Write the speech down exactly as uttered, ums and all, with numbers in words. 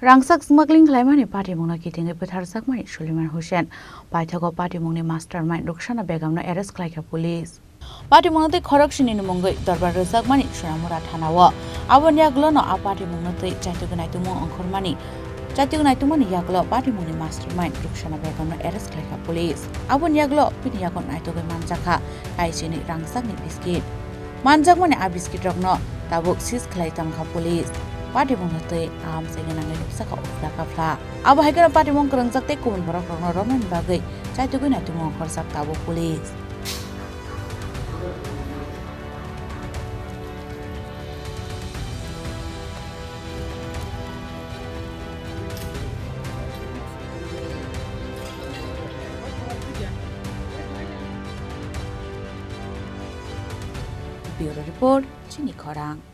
Rangchak smuggling khlaimani patimungno kitingwi bwtharjakmani Suleiman Hussein. Paithago patimungni mastermind Rukhsana Begamno arrest khlaikha police. Patimungno tei khoroksini mungwi dorbar rwjakmani Sonamura thanao. Aboni yagulono a patimungno tei chaitugwi naitumung ongkhormani, chaitugwi naitumani yagulo patimungni mastermind Rukhsana Begamno arrest khlaikha police. Aboni yagulo bini yago naitugwi manjakha kaisini rangchakni biscuit. Manjakmani a biscuit rokno tabuk seize khlai tongkha police. Patimungno tei a amchaini nangwi nukjakha uphla kaphla. Abo hai kheno patimung kwrwngjak tei kubun borok rokno romnani bagwi chaitugwi naitumung ongkhorjak tabuk police. Bureau Report, Chini Khorang.